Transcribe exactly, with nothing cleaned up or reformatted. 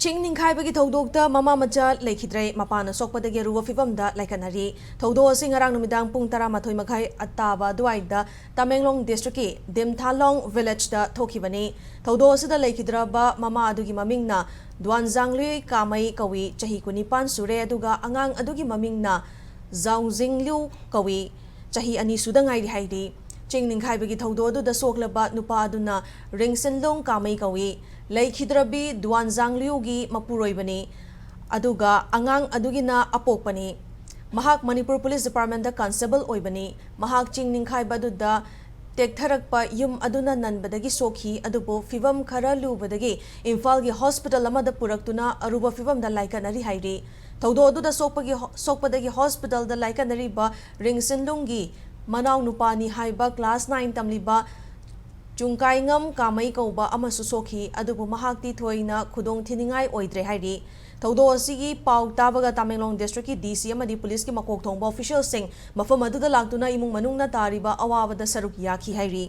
ꯆꯤꯡ ꯅꯤꯡꯈꯥꯏꯕꯒꯤ ꯊꯧꯗꯣꯛꯇ ꯃꯃꯥ ꯃꯆꯥ ꯂꯩꯈꯤꯗ꯭ꯔꯦ, ꯃꯄꯥꯅ ꯁꯣꯛꯄꯗꯒꯤ ꯑꯔꯨꯕ ꯐꯤꯕꯝꯗ ꯂꯥꯏꯀꯠꯅꯔꯤ꯫ ꯊꯧꯗꯣꯛ ꯑꯁꯤ ꯉꯔꯥꯡ ꯅꯨꯃꯤꯗꯥꯡ ꯄꯨꯡ ꯇꯔꯥꯃꯥꯊꯣꯏ ꯃꯈꯥꯏ ꯇꯥꯕ ꯑꯗꯨꯋꯥꯏꯗ ꯇꯃꯦꯡꯂꯣꯡ ꯗꯤꯁꯇ꯭ꯔꯤꯛꯀꯤ ꯗꯤꯝꯊꯥꯂꯣꯡ ꯚꯤꯂꯦꯖꯇ ꯊꯣꯛꯈꯤꯕꯅꯤ꯫ ꯊꯧꯗꯣꯛ ꯑꯁꯤꯗ ꯂꯩꯈꯤꯗ꯭ꯔꯕ ꯃꯃꯥ ꯑꯗꯨꯒꯤ ꯃꯃꯤꯡꯅ ꯗꯨꯋꯥꯟꯖꯥꯡꯂꯨꯏ ꯀꯥꯃꯩ ꯀꯧꯏ, ꯆꯍꯤ ꯀꯨꯟꯅꯤꯄꯥꯟ ꯁꯨꯔꯦ, ꯑꯗꯨꯒ ꯑꯉꯥꯡ ꯑꯗꯨꯒꯤ ꯃꯃꯤꯡꯅ ꯖꯥꯎꯖꯤꯡꯂꯤꯎ ꯀꯧꯏ, ꯆꯍꯤ ꯑꯅꯤ ꯁꯨꯗ ꯉꯥꯏꯔꯤ ꯍꯥꯏꯔꯤ꯫ ꯆꯤꯡ ꯅꯤꯡꯈꯥꯏꯕꯒꯤ ꯊꯧꯗꯣꯛ ꯑꯗꯨꯗ ꯁꯣꯛꯂꯕ ꯅꯨꯄꯥ ꯑꯗꯨꯅ ꯔꯤꯡꯁꯤꯟꯂꯨꯡ ꯀꯥꯃꯩ ꯀꯧꯏ꯫ ꯂꯩꯈꯤꯗ꯭ꯔꯕꯤ ꯗꯨꯋꯥꯟꯖꯥꯡꯂꯤꯎꯒꯤ ꯃꯄꯨꯔꯣꯏꯕꯅꯤ, ꯑꯗꯨꯒ ꯑꯉꯥꯡ ꯑꯗꯨꯒꯤꯅ ꯑꯄꯣꯛꯄꯅꯤ꯫ ꯃꯍꯥꯛ ꯃꯅꯤꯄꯨꯔ ꯄꯨꯂꯤꯁ ꯗꯤꯄꯥꯔꯠꯃꯦꯟꯗ ꯀꯟꯁꯇꯦꯕꯜ ꯑꯣꯏꯕꯅꯤ꯫ ꯃꯍꯥꯛ ꯆꯤꯡ ꯅꯤꯡꯈꯥꯏꯕ ꯑꯗꯨꯗ ꯇꯦꯛꯊꯔꯛꯄ ꯌꯨꯝ ꯑꯗꯨꯅ ꯅꯟꯕꯗꯒꯤ ꯁꯣꯛꯈꯤ, ꯑꯗꯨꯕꯨ ꯐꯤꯕꯝ ꯈꯔ ꯂꯨꯕꯗꯒꯤ ꯏꯝꯐꯥꯜꯒꯤ ꯍꯣꯁꯄꯤꯇꯥꯜ ꯑꯃꯗ ꯄꯨꯔꯛꯇꯨꯅ ꯑꯔꯨꯕ ꯐꯤꯕꯝꯗ ꯂꯥꯏꯀꯠꯅꯔꯤ ꯍꯥꯏꯔꯤ꯫ ꯊꯧꯗꯣꯛ ꯑꯗꯨꯗ ꯁꯣꯛꯄꯒꯤ ꯍꯣ-, ꯁꯣꯛꯄꯗꯒꯤ ꯍꯣꯁꯄꯤꯇꯥꯜꯗ ꯂꯥꯏꯀꯠꯅꯔꯤꯕ ꯔꯤꯡꯁꯤꯟꯂꯨꯡꯒꯤ ꯃꯅꯥꯎ ꯅꯨꯄꯥꯅꯤ ꯍꯥꯏꯕ ꯀ꯭ꯂꯥꯁ ꯅꯥꯏꯟ ꯇꯝꯂꯤꯕ ꯆꯨꯡꯀꯥꯏꯉꯝ ꯀꯥꯃꯩ ꯀꯧꯕ ꯑꯃꯁꯨ ꯁꯣꯛꯈꯤ, ꯑꯗꯨꯕꯨ ꯃꯍꯥꯛꯇꯤ ꯊꯣꯏꯅ ꯈꯨꯗꯣꯡ ꯊꯤꯅꯤꯡꯉꯥꯏ ꯑꯣꯏꯗ꯭ꯔꯦ ꯍꯥꯏꯔꯤ꯫ ꯊꯧꯗꯣꯛ ꯑꯁꯤꯒꯤ ꯄꯥꯎ ꯇꯥꯕꯒ ꯇꯃꯦꯡꯂꯣꯡ ꯗꯤꯁꯇ꯭ꯔꯤꯛꯀꯤ ꯗꯤ ꯁꯤ ꯑꯃꯗꯤ ꯄꯨꯂꯤꯁꯀꯤ ꯃꯀꯣꯛ ꯊꯣꯡꯕ ꯑꯣꯐꯤꯁꯤꯌꯦꯜꯁꯤꯡ ꯃꯐꯝ ꯑꯗꯨꯗ ꯂꯥꯛꯇꯨꯅ ꯏꯃꯨꯡ ꯃꯅꯨꯡꯅ ꯇꯥꯔꯤꯕ ꯑꯋꯥꯕꯗ ꯁꯔꯨꯛ ꯌꯥꯈꯤ ꯍꯥꯏꯔꯤ꯫